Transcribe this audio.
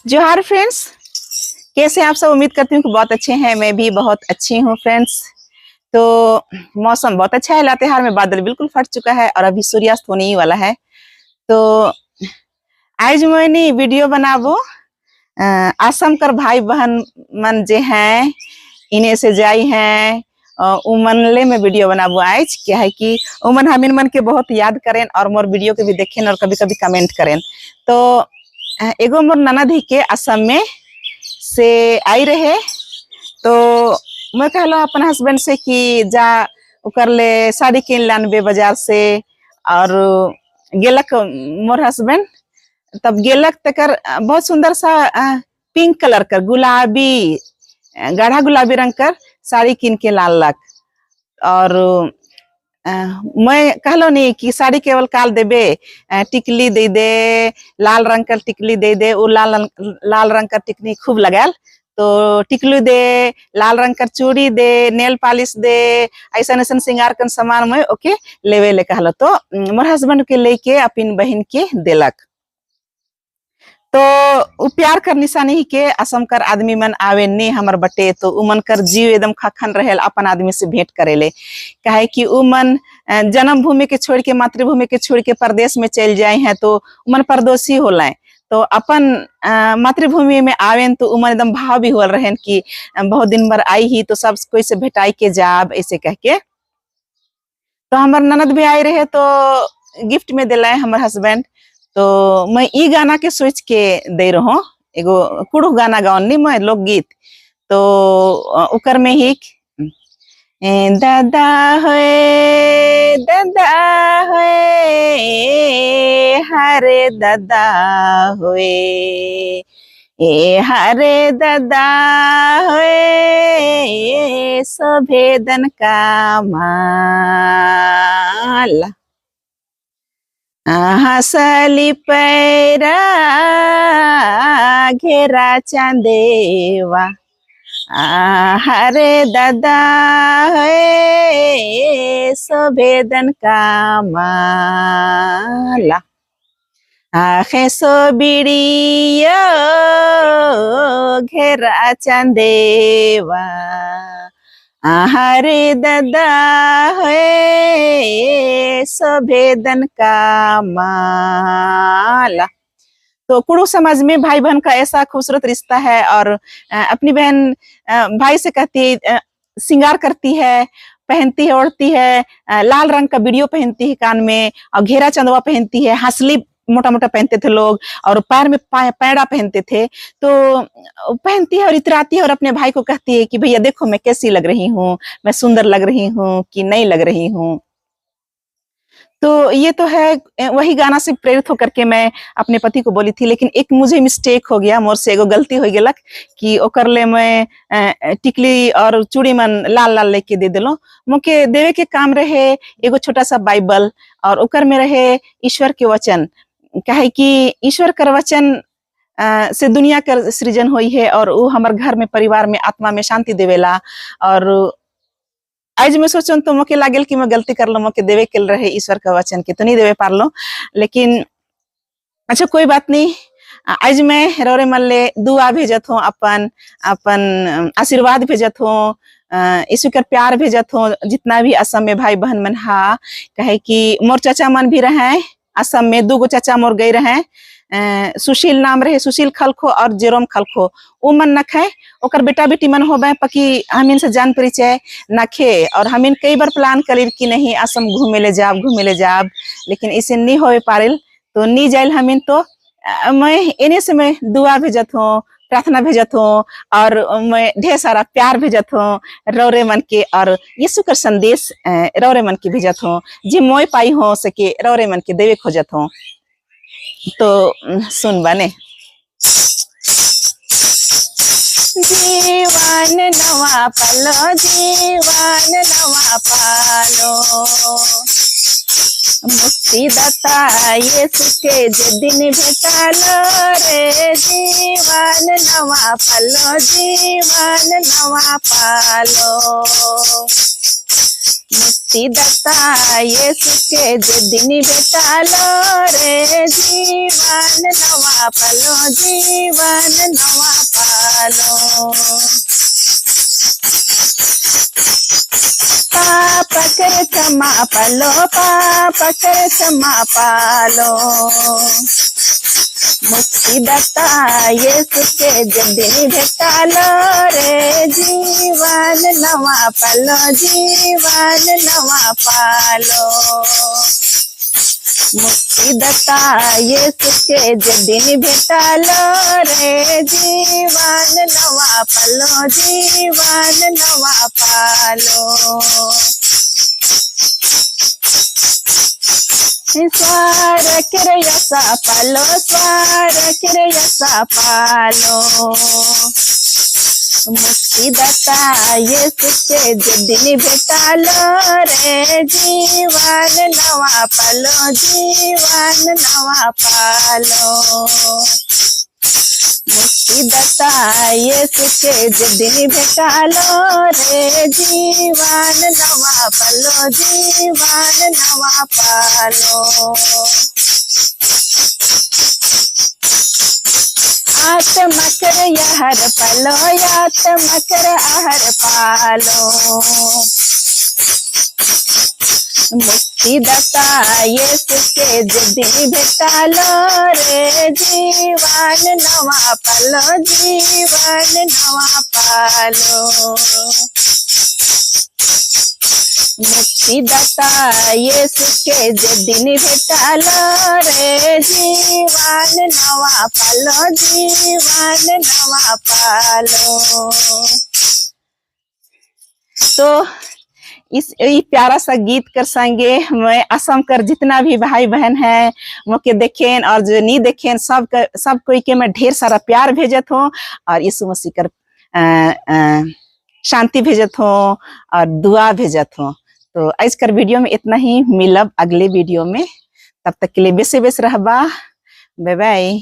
जोहार फ्रेंड्स, कैसे हैं आप सब? उम्मीद करती हूँ कि बहुत अच्छे हैं। मैं भी बहुत अच्छी हूँ फ्रेंड्स। तो मौसम बहुत अच्छा है लातेहार में, बादल बिल्कुल फट चुका है और अभी सूर्यास्त होने ही वाला है। तो आज मैंने वीडियो बनाबो असम कर भाई बहन मन जे हैं, इन्हें से जाई हैं, उमन ले मैं वीडियो बनाबो आज। क्या है कि उमन हमिन मन के बहुत याद करें और मोर वीडियो के भी देखें और कभी कभी कमेंट करें। तो एगो मोर ननद ही के असम में से आई रहे, तो मैं कहलो अपन हस्बैंड से कि जा ओकर ले साड़ी किन लानबे बाजार से। और गेलक मोर हस्बैंड, तब गेलक तकर बहुत सुंदर सा पिंक कलर कर गुलाबी, गाढ़ा गुलाबी रंग कर साड़ी किन के लानलक। और मैं कहलो नहीं कि साड़ी केवल काल देबे, टिकली दे दे, लाल रंग का टिकली दे दे। वो लाल लाल रंग का टिकली खूब लगाल, तो टिकलू दे, लाल रंग का चूड़ी दे, नेल पॉलिश दे, ऐसा ऐसा श्रृंगार कर सामान मैं ओके लेवे ले कहलो। तो मोर हस्बैंड के लेके अपन बहन के देलक। तो उ प्यार कर निशानी ही के असम कर आदमी मन आवे ने हमर बटे, तो उ मन कर जीव एकदम खखन रहेल अपन आदमी से भेंट करेले। काहे कि उ मन जन्मभूमि के छोड़ के, मातृभूमि के छोड़ के परदेश में चल जाए हैं, तो उ मन परदेशी होला। तो अपन मातृभूमि में आवेन तो उमन एकदम भाव भी होल रहेन कि बहुत दिन भर आई ही तो सब कोई से भेटाई के जाब, ऐसे कह के। तो हमर ननद भी आई रहे तो गिफ्ट में दिलाए हमर हस्बैंड। तो मैं ई गाना के सोच के दे रहो, एगो कुड़ू गाना गाउन मैं लोकगीत, तो उकर में ही दादा होए, दादा होए, हरे दादा होए, ए हरे दादा होए, शोभेदन का माला, हसली पैरा घेरा चांदेवा, हरे दादा होए, शोभेदन का माला, आखे सो बिड़ियो घेरा चांदेवा, हरे दादा होए, शोभेदन का माला। तो कुड़ू समाज में भाई बहन का ऐसा खूबसूरत रिश्ता है। और अपनी बहन भाई से कहती है, श्रृंगार करती है, पहनती है, ओढ़ती है, लाल रंग का वीडियो पहनती है कान में और घेरा चंदवा पहनती है, हंसली मोटा मोटा पहनते थे लोग और पैर में पैड़ा पहनते थे। तो पहनती है और इतराती है और अपने भाई को कहती है कि भैया देखो मैं कैसी लग रही हूँ, मैं सुंदर लग रही हूँ कि नहीं लग रही हूँ। तो ये तो है, वही गाना से प्रेरित होकर के मैं अपने पति को बोली थी। लेकिन एक मुझे मिस्टेक हो गया, मोर से एगो गलती हो गलक कि ओकर ले मैं टिकली और चूड़ी मन लाल लाल लेके दे दिलो। मोके देवे के काम रहे एगो छोटा सा बाइबल और ओकर में रहे ईश्वर के वचन। काहे कि ईश्वर कर वचन से दुनिया कर सृजन हुई है और वो हमार घर में, परिवार में, आत्मा में शांति देवेला। और आज मैं सोचूं तो मोके लागेल कि मैं गलती कर लो, मोके देवे के रहे ईश्वर का वचन के तो नहीं देवे पारलो। लेकिन अच्छा कोई बात नहीं, आज मैं रौरे मन ले दुआ भेजत हूँ, अपन अपन आशीर्वाद भेजत हूँ, ईश्वर कर प्यार भेजत हूँ जितना भी असम में भाई बहन मन हा। कहे कि मोर चाचा मन भी रहे असम में, दो गो चाचा मोर गए रहे, सुशील नाम रहे, सुशील खलखो और जेरोम खलखो। उ मन नखे, ओकर बेटा बेटी मन होबे पकी हमीन से जान परिचय नखे। और हमीन कई बार प्लान करीर कि नहीं असम घूमे ले जाब, घूमे ले जाब, लेकिन इसे नहीं होवे पारिल तो नहीं जाइल हमीन। तो मैं इन्हीं से मैं दुआ भेजत हूँ, प्रार्थना भेजत हूँ और मैं ढेर सारा प्यार भेजत हूँ रौरे मन के और यीशु कर संदेश रौरे मन के भेजत हूँ, जी मोय पाई हो सके रौरे मन के देवे खोजत हूँ। तो सुन बने जीवन नवा पालो, जीवन नवा पालो, मुक्तिदाता यीशु के जे दिन भेटालो रे, जीवन नवा पालो, जीवन नवा पालो, मुक्तिदाता यीशु के जे दिन भेटालो रे, जीवन नवा पालो, जीवन नवा पालो। पाप कर क्षमा पालो, पाप कर क्षमा पालो। मुक्तिदाता यीशु के जे दिन भेटालो रे, जीवन नवा पालो, जीवन नवा पालो। मुक्तिदाता यीशु के जे दिन भेटालो रे, जीवन नवा पालो, जीवन नवा पालो। स्वर यसा पालो, स्वर यसा पालो। मुक्तिदाता यीशु के जे दिन भेटालो रे, जीवन नवा पालो, जीवन नवा पालो। मुक्तिदाता यीशु के जे दिन भेटालो रे, जीवन नवा पालो, जीवन नवा पालो। आत्मा कर यहर पालो, आत्मा कर आहर पालो। मुक्तिदाता यीशु के जे दिन भेटालो रे, जीवन नवा पालो, जीवन नवा पालो। मुक्तिदाता यीशु के जे दिन भेटालो रे, जीवन नवा पालो, जीवन नवा पालो। तो इस ये प्यारा सा गीत कर संगे मैं असम कर जितना भी भाई बहन है मोके देखें और जो नहीं देखें, सब सब कोई के मैं ढेर सारा प्यार भेजत हूँ और यीशु मसीह कर शांति भेजत हूँ और दुआ भेजत हूँ। तो आज कर वीडियो में इतना ही, मिलब अगले वीडियो में, तब तक के लिए बेसे बेस रहबा, बाय बाय।